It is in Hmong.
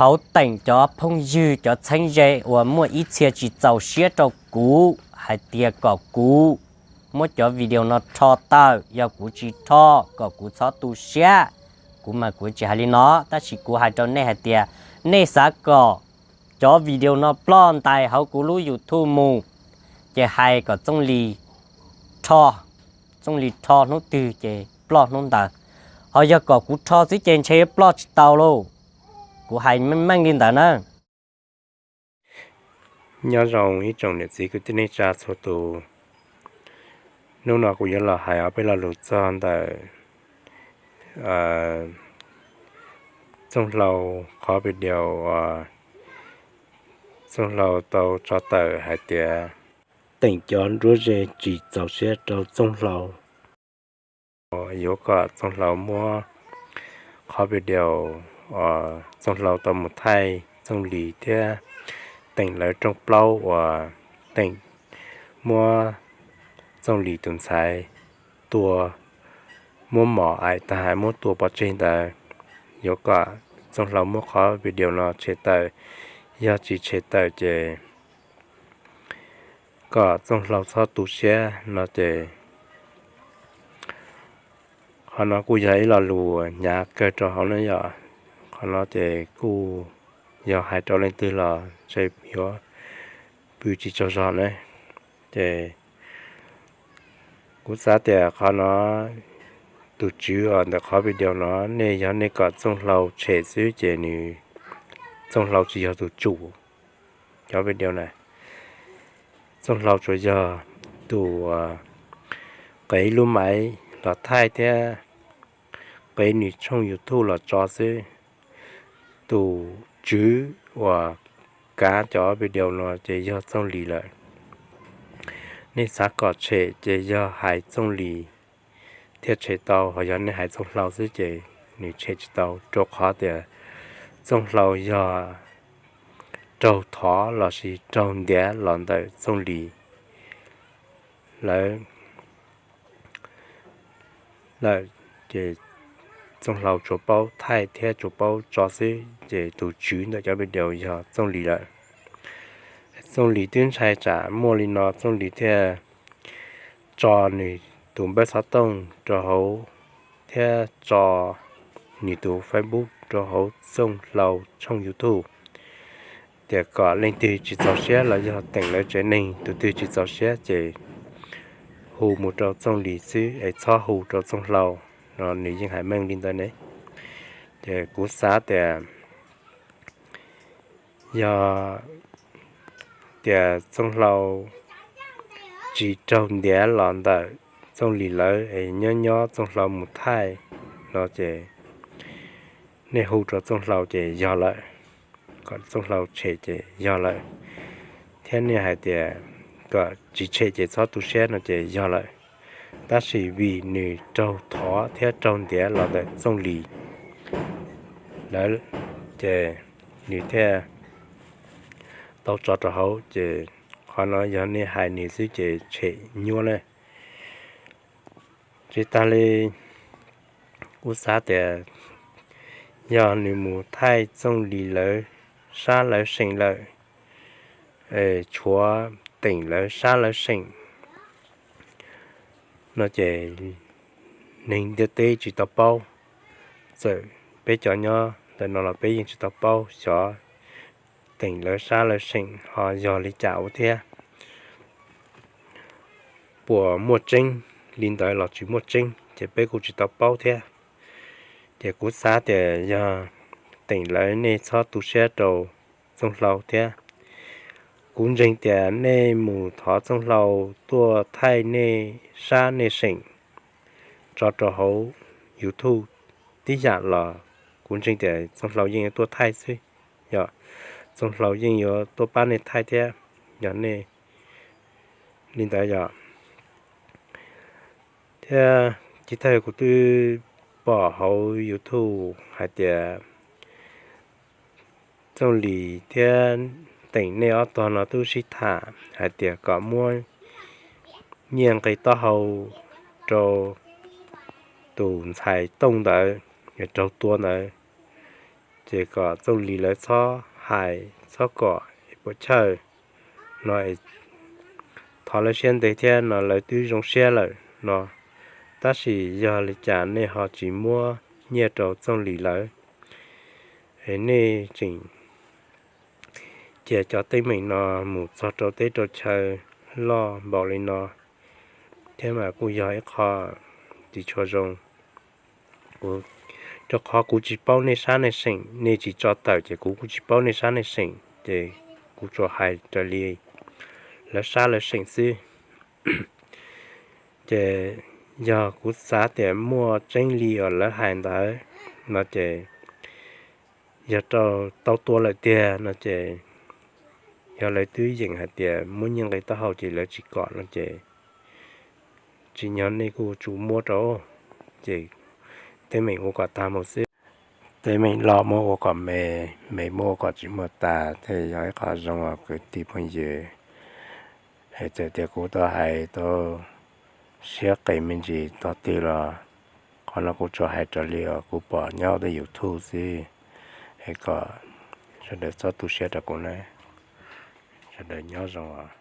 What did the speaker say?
Thov teem cov phooj ywg cov txheeb ze uas muaj ib txhia tsis txaus siab rau kuv hais tias kom kuv muab cov video no rho tawm, yog kuv tsis rho kom kuv txhob tu siab. Kuv mas kuv tsis hais li no, tab sis kuv hais rau nej hais tias nej xav kom cov video no ploj ntais hauv kuv lub YouTube mus, ces hais kom Txooj Lis rho, Txooj Lis rho hnub twg ces ploj hnub ntawd. Ho yog kom kuv rho xwb ces ntshe ploj tsis tau lauj. Kuv hais meej meej li ntawd na. Nyob zoo ib tsoom niam txiv kwv tij neej tsa txhua tus. Hnub no kuv yuav los hais ob peb lo lus txog ntawm Txooj Hlau qhov video uas Txooj Hlau tau tso tawm hais tias teem cov nruab ze tsis txaus siab rau Txooj Hlau. Yuav kom Txooj Hlau muab qhov video uas Txooj Hlau tau mus thaij Txooj Lis thiab teem lawv rooj plaub uas teem muab Txooj Lis tus ntxhais tua, muab mom aim tag muab tua pov tseg ntawd. Yuav kom Txooj Hlau muab qhov video no tshem tawm, yog tsis tshem tawm ces kom Txooj Hlau txhob tu siab no ces qhov no kuj yog ib lo lus hnyav kawg rau hauv na yom. Qhov no ces kuj yog hais rau leej twg los ntshe yuav pw tsis tsaug zog na. Ces kuv xav tias qhov no tus tswv uas ntawm qhov video no nej yog nej kom Txooj Hlau tshem xwb ces nws, Txooj Hlau tsis yog tus tswv cov video na. Txooj Hlau tsuas yog tus qev lub maiv los thaij thiab qev nws tshooj YouTube los tso xwb. Tus tswv uas kav cov video no ces yog Txooj Lis lawm. Nej xav kom tshem ces yog hais Txooj Lis thiaj tshem tau, ho yog nej hais Txooj Hlau xwb ces nws tshem tsis tau, rau qhov tias Txooj Hlau yog raug thov lossis raug ntiav los ntawm Txooj Lis lawv lawm, ces Txooj Hlau tsuas paub thaij thiab tsuas paub tso xwb, ces tus tswv ntawm cov video yog Txooj Lis lawm. Txooj Lis twb ntshai tsam muaj li no Txooj Lis thiaj tso nws tus npawb xov tooj rau hauv thiab tso nws tus Facebook rau hauv Txooj Hlau tshooj YouTube, tias kom leej twg tsis txaus siab los yog teem lawv tsev neeg tus twg tsis txaus siab ces hu mus rau Txooj Lis xwb es txhob hu rau Txooj Hlau no, nws yeej hais meej li ntawd ne. Ces kuv xav tias yog tias Txooj Hlau tsis raug ntiav los ntawm Txooj Lis lawv es nyob nyob Txooj Hlau mus thaij no ces nej hu rau Txooj Hlau ces yog lawm, kom Txooj Hlau tshem ces yog lawm, thiab nej hais tias kom tsis tshem ces txhob tu siab no ces yog lawm. Tab sis vim nws raug thov thiab raug ntiav los ntawm Txooj Lis lawv, ces nws thiaj tau tso rau hauv, ces qhov no yog nej hais nws xwb ces tshem nyuaj na. Tsis tas li, kuv xav tias yog nws mus thaij Txooj Lis lawv sab lawv seem lawm, tshuav teem lawv sab lawv seem no ces neeg ntiaj teb tsis tau paub. Txawm peb cov nyob ntawm no los peb yeej tsis tau paub xyov teem lawv sab lawv seem ho yog li cas ua thiab, puas muaj tseeb li ntawd los tsis muaj tseeb ces peb kuj tsis tau paub thiab. Ces kuv xav tias yog teem lawv nej txhob tu siab rau Txooj Hlau thiab. Kuv ntseeg tias nej mus thov Txooj Hlau tuaj thaij nej sab nej seem tso rau hauv YouTube tib yam los kuv ntseeg tias Txooj Hlau yeej yuav tuaj thaij xwb. Yog Txooj Hlau yeej yuav tuaj pab nej thaij thiab, yog nej li ntawd yog. Thiab chiv thawj kuv twb pom hauv YouTube hais tias Txooj Lis thiab teem nej ob tog no twb sib tham hais tias kom muab nyiaj nqi taub hau rau tus ntxhais Tooj ntawd raug tua ntawd, ces kom Txooj Lis lawv txhob hais txhob kom puas chawj no, thov lawv siab ntev thiab no lawv twb zoo siab lawm no. Tab sis yog li cas nej ho tsis muab nyiaj rau Txooj Lis lawv, es nej tseem cia cov teeb meem no mus txog rau teb rau chaw loj npaum li no thiab mas kuj yog ib qho tsis tshua zoo. Rau qhov kuv tsis paub nej sab nej seem, nej tsis tso tawm ces kuv kuj tsis paub nej sab nej seem, ces kuv tsuas hais raws li lawv sab lawv seem xwb. Ces yog kuv xav tias muaj tseeb li uas lawv hais ntawd no ces yog rau tau tua lawm tiag no ces yog lawv twb yeem hais tias muab nyiaj nqi taub hau ces lawv tsis kom no ces tsim nyog nej kuj tsum muab rau, ces teeb meem ua kom tag mus xwb. Teeb meem loj muab ua kom me, me muab ua kom tsis muaj tas thiaj yog ib qho zoo os kwv tij phooj ywg. Es txawm tias kuv tau hais tau siab qis me ntsis tog twg los qhov no kuv tsuas hais raws li uas kuv pom nyob hauv YouTube xwb, es kom sawv daws txhob tu siab rau kuv na. Sawv daws nyob zoo os.